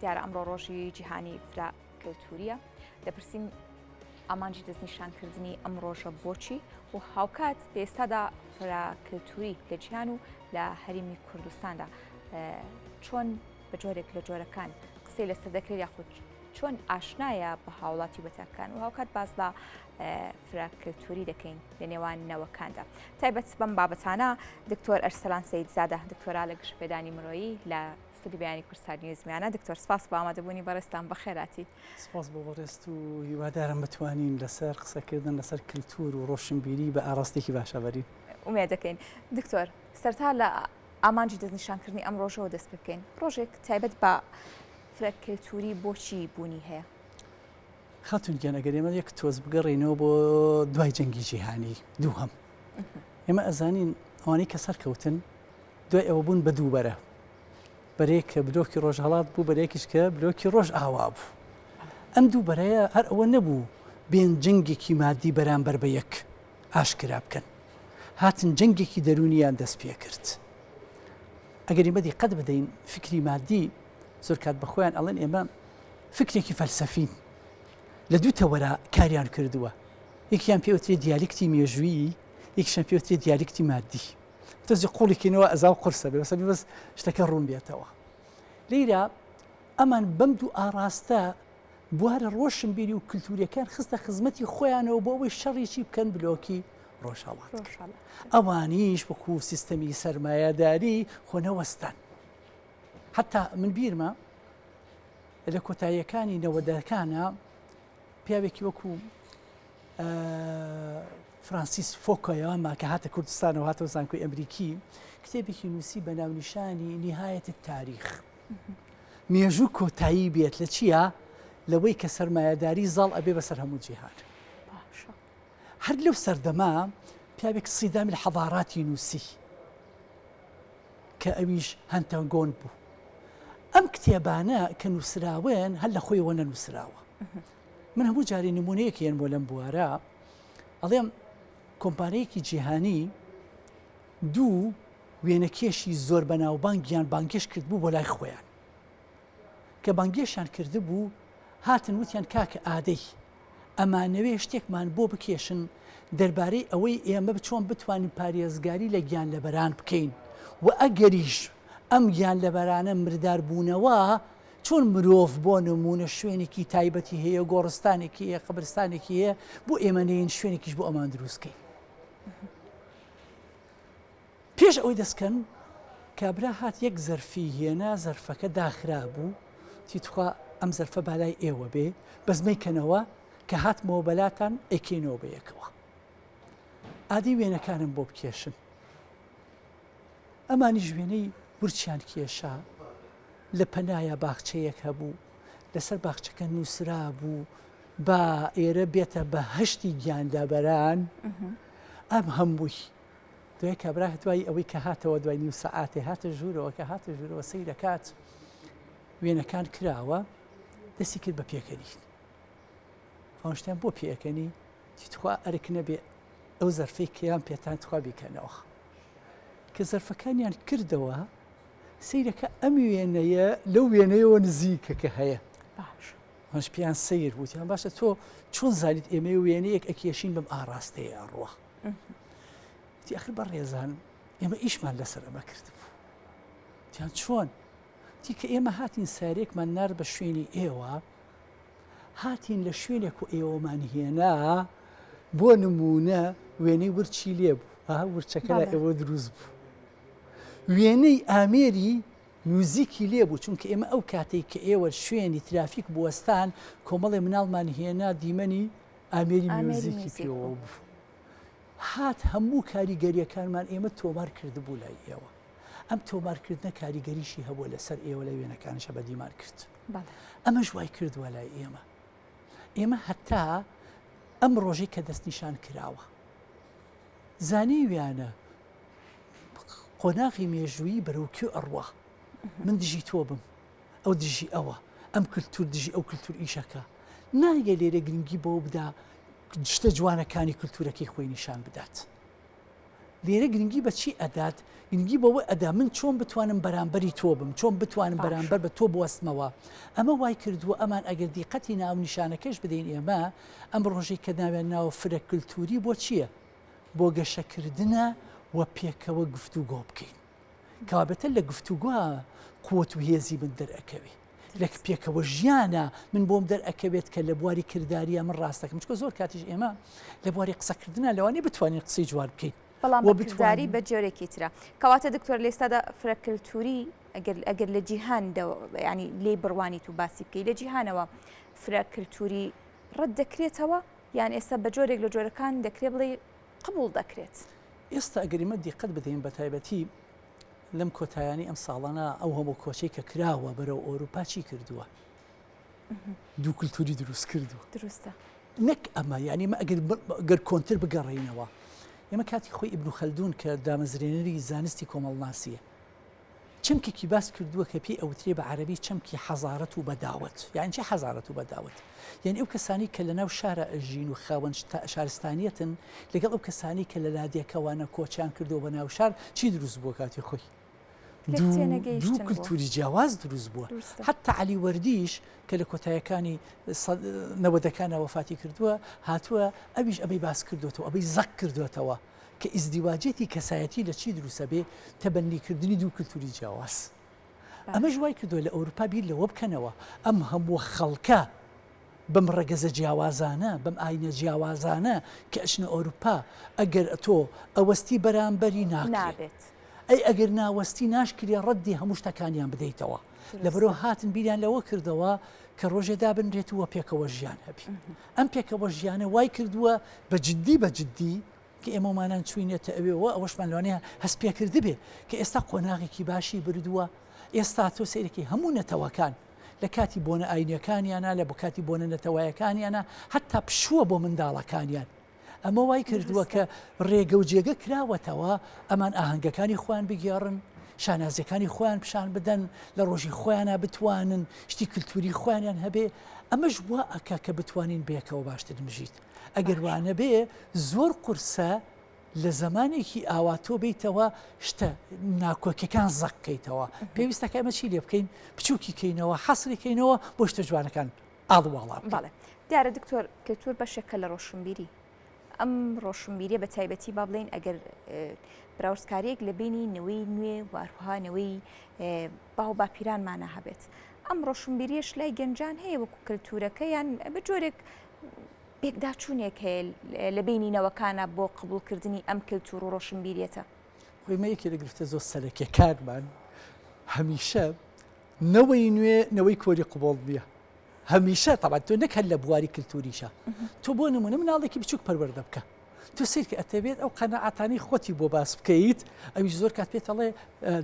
دیارە ئەمڕۆ ڕۆژی جیهانی فرە کەلتوریە، دەپرسین ئامانجی دەستنیشانکردنی ئەم ڕۆژە بۆچی و هاوکات لە ئێستادا فرە کەلتوری لە جیهان و لە هەرێمی کوردستاندا چۆن بە جۆرێک لە جۆرەکان قسەی لەسەر دەکرێت یاخود چۆن ئاشنایە بە هاوڵاتی بەتاکان و هاوکات باس لە فرە کەلتوری دەکەین لە نێوان نەوەکاندا تایبەت بەم بابەتانە دکتۆر ئەرسەلان سەیدزادە دکتۆرا لە گەشەپێدانی مرۆیی لە ستودیۆی بەیانی کوردستان نیوز میانە دکتۆر سپاس بۆ ئامادەبوونی بەڕێزتان بەخێراتی. سپاس بۆ بەڕێزت و هیوادارم بتوانین لەسەر قسەکردن لەسەر کلتور و ڕۆشنبیری بە ئاڕاستەیەکی باشا بەرین. ئومێد دەکەین. دکتۆر سەرتا لە ئامانجی دەستنیشانکردنی ئەم ڕۆژەوە دەست پێ بکەین. ڕۆژێک تایبەت بە فرە کلتوری بۆچی بوونی هەیە؟ خاتون گیان ئەگەر ئێمە یەک تۆز بگەڕێینەوە بۆ دوای جەنگی جیهانی دووهەم ئێمە ئەزانین ئەوانەی کە سەرکەوتن دوای ئەوە بوون بە دوو بەرە، بەرەیەک کە بلۆکی ڕۆژهەڵات بوو، بەرەیەکیش کە بلۆکی ڕۆژئاوا بوو. ئەم دوو بەرەیە هەر ئەوە نەبوو بێن جەنگێکی مادی بەرامبەر بە یەک ئاشکرا بکەن، هاتن جەنگێکی دەروونیان دەست پێ کرد. ئەگەر ئێمە دیقەت بدەین فکری مادی زۆر کات بە خۆیان ئەڵێن ئێمە فکرێکی فەلسەفین، لە دوو تەوەرە کاریان کردووە، یەکیان پێ وترێ دیالیکتی مێژوویی، یەکیشیان پێ وترێ دیالیکتی مادی. تۆزی قوڵی کەینەوە ئەزاو قورسە بێ بەسە بەس شتەکە ڕوون بێتەوە لیرە ئەمان بەم دوو ئاڕاستە بوارە ڕۆشنبیری و کللتوریەکان خستە خزمەتی خۆیانەوە بۆ ئەوەی شەڕیی بکەن بلۆکی ڕۆژهەڵات ئەوانیش وەکو سیستەمی سەرمایەداری خۆ نەوەستان حتا من بیرمە لە کۆتاییەکانی نەوەدەکانە پیاوێکی وەکو فرانسیس فۆکۆیاما کە هاتە کوردستانەوە هاتەوە زانکۆی ئەمریکی کتێبێکی نووسی بە ناونیشانی نهایەت تاریخ مێژوو کۆتایی بێت لە چییە لەوەی کە سەرمایەداری زاڵ ئەبێ بەسەر هەموو جیهان هەر لەو سەردەما پیاوێک صدام الحضارات ی نووسی کە ئەویش هەنتەنگۆن بوو ئەم کتێبانە کە نووسراون هەر لە خۆیەوە نەنووسراوە من هەموو جارێ نمونەیەک هێنمەوە لەم بوارە ئەڵێم کۆمپانیەکی جیهانی دوو وێنەکێشی زۆر بەناوبانگیان بانگێش کردبوو بۆ لای خۆیان کە بانگێشیان کردبوو هاتن وتیان کاکە ئادەی ئەمانەوێ شتێکمان بۆ بکێشن دەربارەی ئەوەی ئێمە چۆن بتوانین پارێزگاری لە گیانلەبەران بکەین و ئەگەریش ئەم گیانلەبەرانە مردار بوونەوە چۆن مرۆڤ بۆ نموونە شوێنێکی تایبەتی هەیە، گۆڕستانێکی هەیە، قەبرستانێکی هەیە، بۆ ئێمە نەیەن شوێنێکیش بۆ ئەمان دروست کەین. پێش ئەوەی دەست کەن کابرا هات یەک زەرفی هێنا زەرفەکە داخرابوو تی تخوا ئەم زەرفە بالای ئێوە بێ بەس مەیکەنەوە کە هاتمەوە بەلاتان ئەیکەینەوە بە یەکەوە ئادی وێنەکانم بۆ بکێشن ئەمانیش وێنەی ورچیان کێشا، لە پەنایا باخچەیەک هەبوو، لەسەر باخچەکە نووسرابوو، با ئێرە بێتە بەهەشتی گیانلەبەران، ئەم هەمووی. دوای کابرا دوای ئەوەی کە هاتەوە دوای نیو سەعاتێ هاتە ژوورەوە، کە هاتە ژوورەوە سەیرەکات وێنەکان کراوە، دەستی کرد بە پێکەنین. ئەوان شتیان بۆ پێئەکەنی؟ چی تخوا ئەرک نەبێ ئەو زەرفەی کەیان پێتان تخوا بیکەنەوە. کە زەرفەکانیان کردەوە سەیرەکە ئەم وێنەیە لەو وێنەیەوە نزیکە کە هەیە باش هەش پێیان سیر وتیان باشە تۆ چۆن زانیت ئێمە وێنەیەک ئەکێشین بەم ئاراستەیە ئەڕوە تی ئەخر بە ڕێزان ئێمە ئیشمان لەسەر ئەمە کردبوو تیان چۆن تی کە ئێمە هاتین سارێکمان نار بە شوێنی ئێوە هاتین لە شوێنێک و ئێوەمان هێنا بۆ نموونە وێنەی ورچی لێ بوو ها ورچەکە لە ئێوە دروست بوو وێنەی ئامێری میوزیکی لێ بوو چونکە ئێمە ئەو کاتێک کە ئێوە شوێنی ترافیک بوەستان کۆمەڵێ مناڵمان هێنا دیمەنی ئامێری میوزیکی پێوە بوو هات هەموو کاریگەریەکانمان ئێمە تۆمار کردبوو لای ئێوە ئەم تۆمارکردنە کاریگەریشی هەبووە لەسەر ئێوە لە وێنەکانیشە بەدیمان کرد ئەمەش وای کردووە لای ئێمە ئێمە هەتا ئەم ڕۆژەی کە دەستنیشان کراوە زانیویانە قۆناغی مێژوویی بەرەو کوێ ئەڕوا من دژی تۆ بم ئەو دژی ئەوە ئەم کللتور دژی ئەو کللتور ئیشەکە نایە لێرە گرنگی بەوە بدا شتە جوانەکانی کللتورەکەی خۆی نیشان بدات. لێرە گرنگی بە چی ئەدات؟ گرنگی بەوە ئەدا من چۆن بتوانم بەرامبەری تۆ بم، چۆن بتوانم بەرامبەر بە تۆ بوەستمەوە. ئەمە وای کردووە ئەمان ئەگەر دیقەتی ناونیشانەکەش بدەین ئێمە ئەم ڕۆژەی کە ناویان ناوە فرە کلتوری بۆ چییە؟ بۆ گەشەکردنە و پێکەوە گفتوگۆ بکەین. کەوابێتە لە گفتوگۆ قوت و هێزی من دەرئەکەوێ. لە پێکەوە ژیانە من بۆم دەرئەکەوێت کە لە بواری کرداریە من ڕاستەکەم چکە زۆر کاتیش ئێمە لە بواری قسەکردنا لەوانەیە بتوانین قسەی جوان بکەین بەڵام بە کرداری بە جۆرێکی ترە کەواتە دکتۆر لە ئێستادا فرە کلتوری ئەگەر ئەگەر لە جیهان ینی لێی بڕوانیت و باسی بکەی لە جیهانەوە فرە کلتوری ڕەت دەکرێتەوە یان ئێستا بە جۆرێک لە جۆرەکان دەکرێت بڵێ قبول دەکرێت. ئێستا ئەگەر ئێمە دیقەت بدەین بە تایبەتی لەم کۆتایانی ئەم ساڵانە ئەو هەموو کۆچەی کە کراوە بەرەو ئەوروپا چی کردووە؟ دوو کلتوری دروست کردووە. دروستە. نەک ئەمە یعنی ئەمە ئەگەر گەر کۆنتر بگەڕێینەوە ئێمە کاتی خۆی ئیبن خەلدون کە دامەزرێنەری زانستی کۆمەڵناسیە چەمکێکی باس کردووە کە پێی ئەوترێ بە عەرەبی چەمکی حەزارەت و بەداوەت یعنی چی حەزارەت و بەداوەت یعنی ئەو کەسانی کە لە ناو شارە ئەژین و خاوەن شارستانیەتن لەگەڵ ئەو کەسانی کە لە لادێکەوانە کۆچیان کردووە بە ناو شار چی دروست بووە کاتی خۆی دوو کلتوری جیاواز دروست بووە حتا علی وەردیش کە لە کۆتایەکانی نەوەدەکانە وەفاتی کردووە هاتووە ئەویش ئەمەی باس کردوێتەوە ئەبەی زەق کردوێتەوە کە ئیزدیواجێتی کەسایەتی لە چی دروستە بێ تەبەنیکردنی دوو کلتوری جیاواز ئەمەش وای کردووە لە ئەوروپا بیر لەوە بکەنەوە ئەم هەموو خەڵکە بەم ڕەگەزە جیاوازانە، بەم ئاینە جیاوازانە کە ئەچنە ئەوروپا، ئەگەر ئەتۆ ئەوەستی بەرامبەری ناکرێ. نابێت. ئەی ئەگەر ناوەستی ناشکرێ ڕەدی هەموو شتەکانیان بدەیتەوە. لەبەرئەوە هاتن بیریان لەوە کردەوە کە ڕۆژێ دابنرێت و پێکەوە ژیان هەبی. ئەم پێکەوە ژیانە وای کردووە بە جدی بە جدی کە ئێمەومانان چووینەتە ئەوێوە ئەوەشمان لەوانەیە هەست پێکردبێ کە ئێستا قۆناغێکی باشی بردووە. ئێستا تۆ سەیرەکەی هەموو نەتەوەکان لە کاتی بۆنە ئاینیەکانیانا لە کاتی بۆنە نەتەوایەکانیانا حتا پشووە بۆ منداڵەکانیان ئەمە وای کردووە کە ڕێگە و جێگە کراوەتەوە ئەمان ئاهەنگەکانی خۆیان بگێڕن شانازیەکانی خۆیان پیشان بدەن لە ڕۆژی خۆیانە بتوانن شتی کللتوری خۆیانیان هەبێ ئەمەش وا ئەکا کە بتوانین بێکەوە باشتر بژیت ئەگەر وانەبێ زۆر قورسە لە زەمانێکی ئاوا تۆ بێیتەوە شتە ناکۆکیەکان زەق کەیتەوە پێویستە کە ئەمە چی لێ بکەین بچووکی کەینەوە حەسری کەینەوە بۆ شتە جوانەکان ئاڵواڵا بەڵێ دیارە دکتۆر کلتور بەشێکە لە ڕۆشنبیری ئەم ڕۆشنبیریە بە تایبەتی با بڵێین ئەگەر براوردکاریەک لە بینی نەوەی نوێ و هەروها نەوەی باو باپیرانمانە هەبێت ئەم ڕۆشنبیریەش لای گەنجان هەیە وەکو کللتورەکە یان بە جۆرێک پێکداچوونێک هەیە لە بەینی نەوەکانا بۆ قبوڵکردنی ئەم کلتور و ڕۆشنبیریەتە؟ خۆی مە یەکێ لە گرفتە زۆر سەرەکیەکانمان هەمیشە نەوەی نوێ نەوەی کۆری قبوڵ نییە هەمیشە تەبعەن تۆ نەک هەر لە بواری کلتوریشە تۆ بۆ نمونە مناڵێکی بچوک پەروەردە بکە تۆ سەیرکە ئەتەوێت ئەو قەناعەتانەی خۆتی بۆ باس بکەیت ئەویش زۆر کات پێت ئەڵێ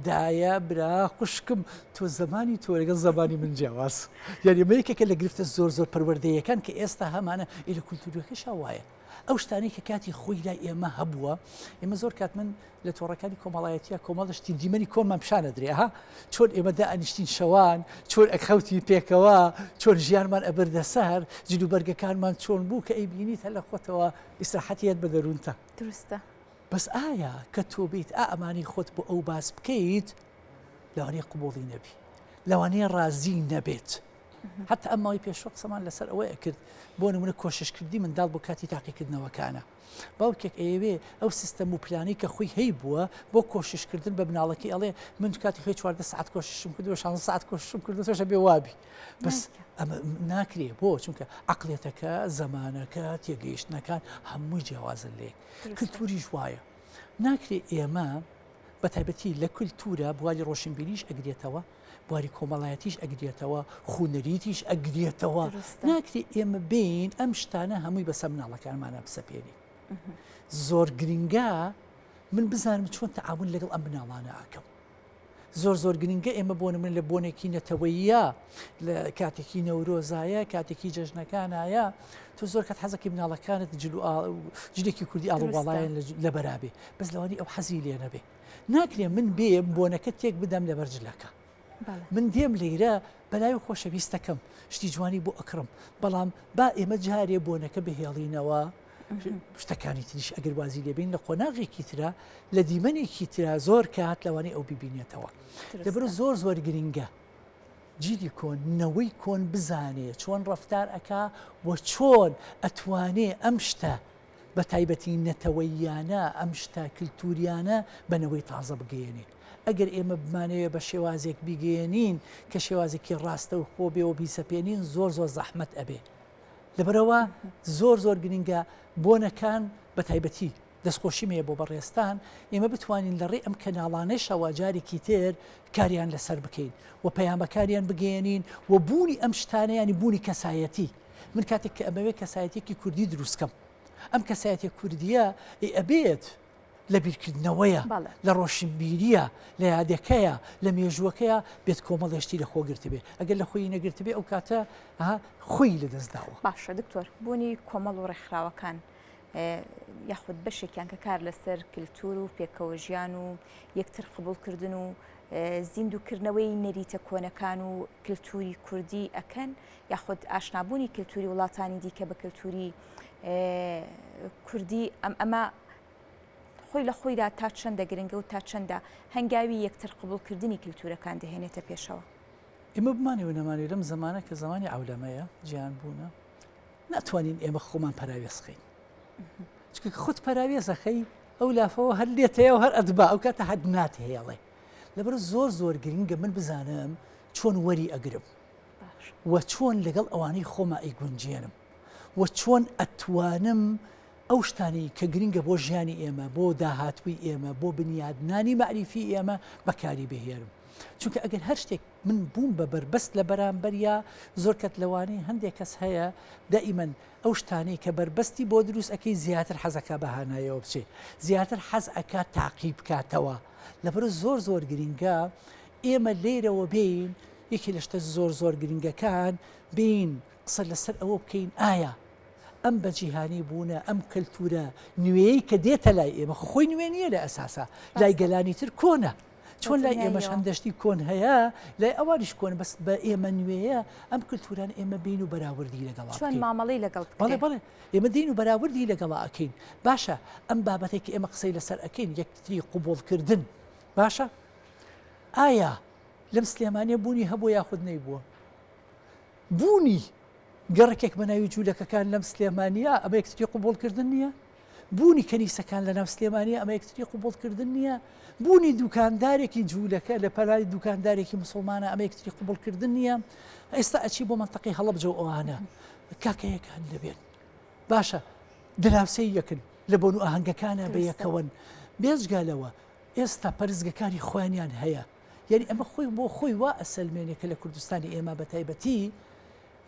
دایە برا خوشکم تۆ زمانی تۆ لەگەڵ زمانی من جیاواز یعنی ئەمە یەکێکە لە گرفتە زۆر زۆر پەروەردەیەکان کە ئێستا هەمانە ئی لە کولتوریەکەشا وایە ئەو شتانەی کە کاتی خۆی لای ئێمە هەبووە ئێمە زۆر کات من لە تۆڕەکانی کۆمەڵایەتیە کۆمەڵە شتی دیمەنی کۆنمان پیشانە درێ ها چۆن ئێمە دائەنیشتین شەوان چۆن ئەخەوتین پێکەوە چۆن ژیانمان ئەبردە سەر جلوبەرگەکانمان چۆن بوو کە ئەیبینیت هەر لە خۆتەوە ئیسراحەتیەت بە دەروونتە دروستە بەس ئایا کە تۆ بیت ئا ئەمانی خۆت بۆ ئەو باس بکەیت لەوانەیە قبوڵی نەبی لەوانەیە ڕازی نەبێت حتا ئەم ماوەی پێشوە قسەمان لەسەر ئەوەیە کرد بۆ نمونە کۆششکردنی منداڵ بۆ کاتی تاقیکردنەوەکانە باوکێک ئەیەوێ ئەو سیستەم و پلانەی کە خۆی هەیبووە بۆ کۆششکردن بە مناڵەکەی ئەڵێ من کاتی خۆی 14 سعات کۆششم کردووە 16 سعات کۆششم کردووە تۆش ئەبێ وابی بەس ئەمە ناکرێ بۆ چونکە عقلێتەکە زەمانەکە تێگەیشتنەکان هەمووی جیاوازن لێک کللتوریش وایە ناکرێ ئێمە بە تایبەتی لە کللتورە بواری ڕۆشنبیریش ئەگرێتەوە بواری کۆمەڵایەتیش ئەگرێتەوە، خوونەریتیش ئەگرێتەوە، ناکرێ ئێمە بێین ئەم شتانە هەمووی بەسەر مناڵەکانمانا بسەپێنین. زۆر گرنگە من بزانم چۆن تەعامول لەگەڵ ئەم مناڵانە ئەکەم. زۆر زۆر گرنگە ئێمە بۆ من لە بۆنێکی نەتەوەیە لە کاتێکی نەورۆزایە کاتێکی جەژنەکانایە تۆ زۆر کات حەزەکەی مناڵەکانت جلێکی کوردی ئاڵوواڵایان لەبەرابێ بەس لەوانی ئەو حەزی لێ نەبێ ناکرێ من بێم بۆنەکە تێک بدەم لەبەر جلەکە من دێم لەیرە بەلای خۆشەویستەکەم شتی جوانی بۆ ئەکڕم بەڵام با ئێمە جارێ بۆنەکە بهێڵینەوە. شتەکانی تریش ئەگەر وازی لێبین لە قۆناغێکی ترا لە دیمەنێکی ترا زۆر کات لەوانەیە ئەو بیبینێتەوە. لەبەر زۆر زۆر گرنگە جیلی کۆن نەوەی کۆن بزانێ چۆن ڕەفتار ئەکا و چۆن ئەتوانێ ئەم شتە بە تایبەتی نەتەوەییانە ئەم شتە کلتوریانە بە نەوەی تازە بگەیەنێ. ئەگەر ئێمە بمانەوێ بە شێوازێک بیگەیەنین کە شێوازێکی ڕاستەوخۆ بێ و بیسەپێنین زۆر زۆر زەحمەت ئەبێ. لەبەرئەوە زۆر زۆر گرنگە بۆنەکان بە تایبەتی دەستخۆشیم هەیە بۆ بەڕێزتان ئێمە بتوانین لە ڕێی ئەم کەناڵانەشەوە جارێکی تر کاریان لەسەر بکەین و پەیامەکانیان بگەیەنین و بوونی ئەم شتانە ینی بوونی کەسایەتی من کاتێک کە ئەمەوێت کەسایەتێکی کوردی دروستکەم ئەم کەسایەتی کوردیە ئەبێت لە بیرکردنەوەیە، لە ڕۆشنبیرییە، لە یادەکەیە، لە مێژووەکەیە بێت کۆمەڵێ شتی لە خۆ گرتبێ. ئەگەر لە خۆی نەگرتبێ ئەو کاتە خۆی لە دەست داوە. باشە دکتۆر، بوونی کۆمەڵ و ڕێکخراوەکان یاخود بەشێکیان کە کار لەسەر کلتور و پێکەوەژیان و یەکتر قبوڵکردن و زیندووکردنەوەی نەریتە کۆنەکان و کلتوری کوردی ئەکەن یاخود ئاشنابوونی کلتوری وڵاتانی دیکە بە کلتوری کوردی ئەم ئەمە خۆی لە خۆیدا تا چەندە گرنگە و تا چەندە هەنگاوی یەکتر قبوڵکردنی کلتورەکان دەهێنێتە پێشەوە؟ ئێمە بمانەوێ نەمانەوێ لەم زەمانە کە زەمانی عەولەمەیە، جیهان بوونە، ناتوانین ئێمە خۆمان پەراوێز خەین. چونکە کە خۆت پەراوێز ئەخەی ئەو لافەوە هەر لێتەیە و هەر ئەتبا ئەو کاتە هەر ناتهێڵێ. لەبەر زۆر زۆر گرنگە من بزانم چۆن وەری ئەگرم و چۆن لەگەڵ ئەوانەی خۆما ئەیگونجێنم و چۆن ئەتوانم ئەو شتانەی کە گرنگە بۆ ژیانی ئێمە، بۆ داهاتووی ئێمە، بۆ بنیادنانی مەعریفی ئێمە بەکاری بهێنم. چونکە ئەگەر هەر شتێک من بووم بە بەربەست لە بەرامبەریا، زۆر کەت لەوانەیە هەندێک کەس هەیە دائیمەن ئەو شتانەی کە بەربەستی بۆ دروست ئەکەی زیاتر حەز ئەکا بە هانایەوە بچێ، زیاتر حەز ئەکا تاقی بکاتەوە. لەبەرئەوە زۆر زۆر گرنگە ئێمە لێرەوە بێین یەکێ لە شتە زۆر زۆر گرنگەکان بێین قسە لەسەر ئەوە بکەین ئایا ئەم بە جیهانی بوونە، ئەم کەلتوورە نوێیەی کە دێتە لای ئێمە، خۆ خۆی نوێ نییە لە ئەساسا، لای گەلانی تر کۆنە. چۆن لای ئێمەش هەندێ شتی کۆن هەیە، لای ئەوانیش کۆنە، بەس بە ئێمە نوێیە، ئەم کلتوورانە ئێمە بێین و بەراوردی لەگەڵا بکەین. چۆن مامەڵەی لەگەڵ بکرێ. بەڵێ بەڵێ، ئێمە دێین و بەراوردی لەگەڵا ئەکەین. باشە ئەم بابەتەی کە ئێمە قسەی لەسەر ئەکەین، یەکتری قبوڵکردن، باشە ئایا لەم سلێمانییە بوونی هەبووە یاخود نەیبووە؟ بوونی گەڕەکێک بە ناوی جوولەکەکان لەم سلێمانییە ئەمە یەکتری قبوڵکردن نییە؟ بوونی کەنیسەکان لە ناو سلێمانییە ئەمە یەکتری قبوڵکردن نییە؟ بوونی دوکاندارێکی جوولەکە لە پەلای دوکاندارێکی مسوڵمانە ئەمە یەکتری قبوڵکردن نییە؟ ئێستا ئەچی بۆ مەنتەقەی هەڵەبجە و ئەوانە کاکەیەکان دەبێن باشە دراوسێی یەکن لە بۆن و ئاهەنگەکانە بە یەکەوەن بێجگە لەوە ئێستا پەرستگەکانی خۆیانیان هەیە یعنی ئەمە خۆی بۆ خۆی وا ئەسەلمێنێ کە لە کوردستانی ئێمە بە تایبەتی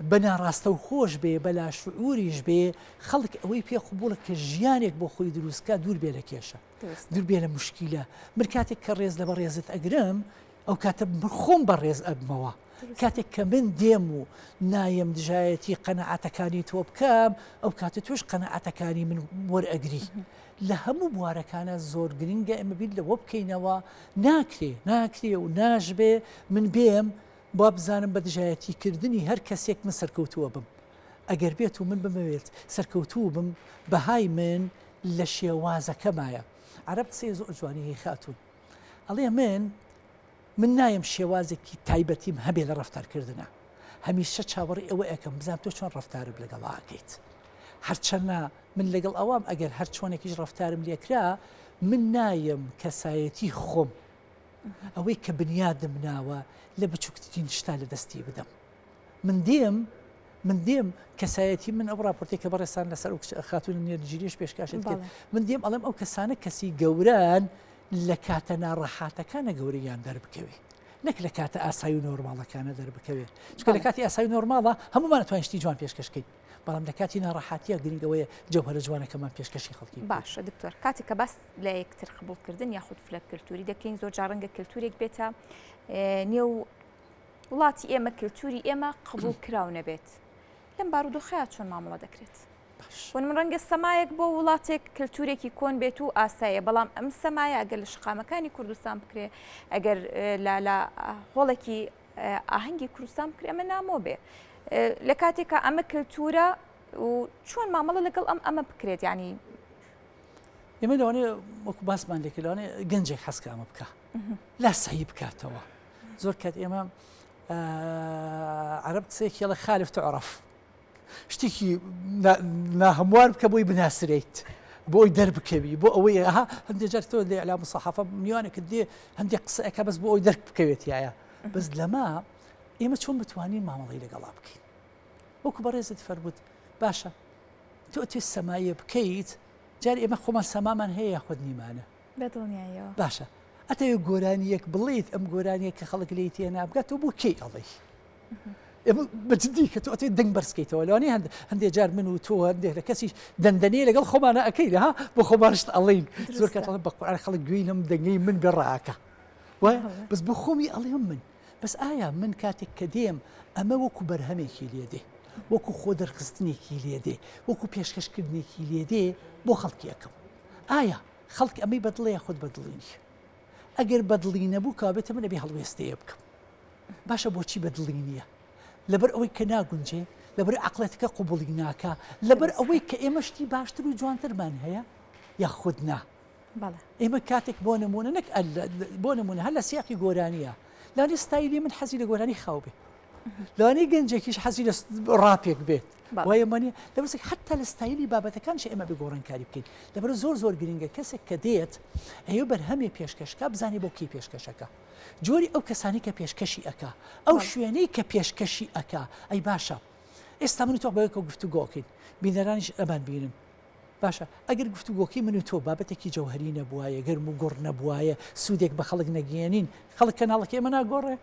بە ناڕاستەوخۆش بێ بە لاشعوریش بێ خەڵک ئەوەی پێ قبوڵە کە ژیانێک بۆ خۆی دروست کا دوور بێ لە کێشە دوور بێ لە مشکیلە من کاتێک کە ڕێز لە بەڕێزت ئەگرم ئەو کاتە من خۆم بەڕێز ئەبمەوە کاتێک کە من دێم و نایەم دژایەتی قەنەعاتەکانی تۆ بکەم ئەو کاتە تۆش قەنەعاتەکانی من وەرئەگری لە هەموو بوارەکانە زۆر گرنگە ئێمە بیر لەوە بکەینەوە ناکرێ ناکرێ و ناشبێ من بێم وابزانم بە دژایەتی کردنی هەر کەسێک من سەرکەوتووە بم. ئەگەر بێت و من بمەوێت سەرکەوتوو بم بەهای من لە شێوازەکەمایە. عەرەب قسەی زۆر جوانی هەیە خاتوون. ئەڵێ من من نایەم شێوازێکی تایبەتیم هەبێ لە ڕەفتارکردنا. هەمیشە چاوەڕێی ئەوە ئەکەم بزانم تۆ چۆن ڕەفتارم لەگەڵا ئەکەیت. هەرچەنە من لەگەڵ ئەوام ئەگەر هەر چۆنێکیش ڕەفتارم لێکرا من نایەم کەسایەتی خۆم ئەوەی کە بنیادم ناوە لە بچووکترین شتا لە دەستی بدەم. من دێم من دێم کەسایەتی من ئەو راپۆرتێک کە بەڕێزتان لەسەر ئەو خاتوونە نێرجیریش پێشکاشت کرد من دێم ئەڵێم ئەو کەسانە کەسی گەوران لە کاتە ناڕەحاتەکانە گەورەیان دەربکەوێ نەک لە کاتە ئاسایی و نۆرماڵەکانە دەربکەوێت چونکە لە کاتی ئاسایی نۆرماڵە هەمومان توانین شتی جوان پێشکەشکەین بەڵام لە کاتی ناڕەحاتیە گرنگ ئەوەیە جەوهەرە جوانەکەمان پێشکەشی خەڵکی بکەین. باشە دکتۆر کاتێک کە باس لە یەکتر قبوڵکردن یاخود فرە کلتوری دەکەین زۆر جار ڕەنگە کلتورێک بێتە نێو وڵاتی ئێمە کلتوری ئێمە قبوڵ کراو نەبێت لەم بارودۆخەیە چۆن مامەڵە دەکرێت؟ بۆ من ڕەنگە سەمایەک بۆ وڵاتێک کلتورێکی کۆن بێت و ئاسایە بەڵام ئەم سەمایە ئەگەر لە شقامەکانی کوردستان بکرێ ئەگەر لە لە هۆڵێکی ئاهەنگی کوردستان بکرێ ئەمە نامۆ بێ لە کاتێکا ئەمە کلتورە. و چۆن مامەڵە لەگەڵ ئەم ئەمە بکرێت ینی ئێمە لەوانەیە وەکو باسمان لێکرد لەوانەیە گەنجێک حەز کە ئەمە بکا لاسایی بکاتەوە زۆر کات ئێمە عەرەب قسەیەکی ئەڵێ خالف تعرف شتێکی ناهەموار بکە بۆی بناسرێیت بۆی دەربکەوی بۆ ئەوەی ها هەندێک جار تۆ لە ئیعلام و سەحافە میوانێکت دێ هەندێک قسەکە بەس بۆ ئەوی دەرک بکەوێت یایە بەس لەمە ئێمە چۆن بتوانین مامەڵەی لەگەڵا بکەین وەکو بەڕێزت فەرمووت باشە تۆ ئەتوێ سەمایە بکەیت جار ئێمە خۆمان سەمامان هەیە یاخود نیمانە بە دڵنیاییەوە باشە ئەتەوێ گۆرانیەک بڵێیت ئەم گۆرانیە کە خەڵک لێی تێنابگات تۆ بۆ کێی ئەڵێی ئێمە بە جدی کە تۆ ئەتەوێت دەنگ بەرزکەیتەوە لەوانەیە هەند هەندێک جار من و تۆ هەندێک لە کەسیش دەندەنێ لەگەڵ خۆمانە ئەکەین ها بۆ خۆمانشت ئەڵێین زۆر کات ئەڵێن بە قورئان خەڵک گوێی لەم دەنگەی من بێ ڕاکە وایە بەس بۆ خۆمی ئەڵێم من بەس ئایا من کاتێک کە دێم ئەمە وەکو بەرهەمێکی لێ دێ، وەکو خۆ دەرخستنێکی لێ دێ، وەکو پێشکەشکردنێکی لێ دێ بۆ خەڵکی ئەکەم. ئایا خەڵک ئەمەی بەدڵە یاخود بەدڵی نییە؟ ئەگەر بەدڵی نەبوو کەوابێتە من ئەبێ هەڵوێستەیە بکەم. باشە بۆچی بەدڵی نییە؟ لەبەر ئەوەی کە ناگونجێ، لەبەر عەقڵێتەکە قبوڵی ناکا، لەبەر ئەوەی کە ئێمە شتی باشتر و جوانترمان هەیە یاخود نا؟ ئێمە کاتێک بۆ نمونە نەک بۆ نمونە هەر لە سیاقی گۆرانیە لانی ستایلی من حەزی لە گۆرانی خاو بێ لانی گەنجێکیش حەزی لە ڕاپێک بێت وایە مانە لەبەرسێک حتا لە ستایلی بابەتەکانش ئێمە بێ گۆڕانکاری بکەین لەبەر زۆر زۆر گرنگە کەسێک کە دێت ئەیە بەرهەمێ پێشکەشکە بزانێ بۆ کی پێشکەشەکە جۆری ئەو کەسانی کە پێشکەشی ئەک ئەو شوێنەی کە پێشکەشی ئەک ئەی باشە ئێستا من تۆ بەیەکەوە گفتوگۆکەین بینەرانیش ئەمان بینن باشە ئەگەر گفتوگۆکەی من و تۆ بابەتێکی جەوهەری نەبوایە، گەرم و گوڕ نەبوایە، سوودێک بە خەڵک نەگەیەنین، خەڵک کەناڵەکەی ئێمە ناگۆڕێ؟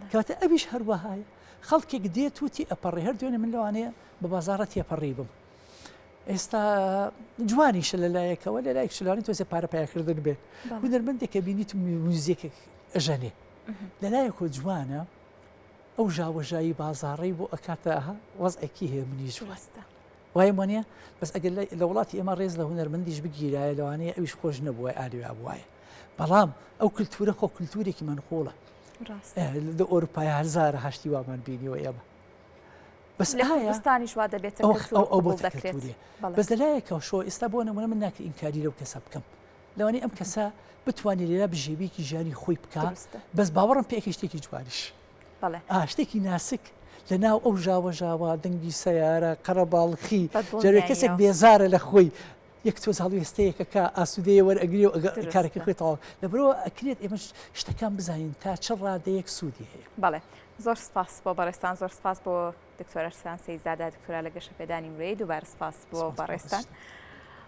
کەواتە ئەویش هەروەهایە. خەڵکێک دێت و تێئەپەڕێ، هەر دوێنێ من لەوانەیە بە بازاڕە تێپەڕیبم. ئێستا جوانیشە لە لایەکەوە، لە لایەکیش لەوانەیە تۆزێ پارە پەیاکردن بێت. هونەرمەندێک ئەبینیت میوزیکێک ئەژەنێ. لە لایەکەوە جوانە، ئەو ژاوەژاوی بازاڕەی بۆ ئەکاتە وەزعێکی هێمنی جوان. وایە وانە بەس ئەگەر لە وڵاتی ئێمە ڕێز لە هونەرمەندیش بگیرایە لەوانەیە ئەویش خۆش نەبووە ئالویا بووایە بەڵام ئەو کللتورە خۆ کللتورێکی منقوڵە لە ئەوروپای هەزارە هەشتی وامان بینیوە ئێمە بەس لە کوردستانیش وا دەبێت ئەو بۆ دەکرێت بەس لەلایەکەوە شۆ ئێستا بۆ نمونە من ناکرێت ئینکاری لەو کەسە بکەم لەوانەیە ئەم کەسە بتوانێت لێرە بژێویەکی ژیانی خۆی بکە بەس باوەڕم پێکی شتێکی جوانیش بەڵێ. ئا شتێکی ناسک لە ناو ئەو ژاوەژاوە، دەنگی سەیارە، قەرەباڵخی، جارێ کەسێک بێزارە لە خۆی، یەک تۆز هەڵوێستەیەک ئەکا ئاسوودەیە وەرئەگرێ و کارەکەی خۆی تەواو. لەبەرئەوە ئەکرێت ئێمەش شتەکان بزانین تا چ ڕادەیەک سوودی هەیە. بەڵێ زۆر سپاس بۆ بەڕێزتان، زۆر سپاس بۆ دکتۆر ئەرسلان سەیدزادە، دکتۆرا لە گەشەپێدانی مرۆیی، دووبارە سپاس بۆ بەڕێزتان.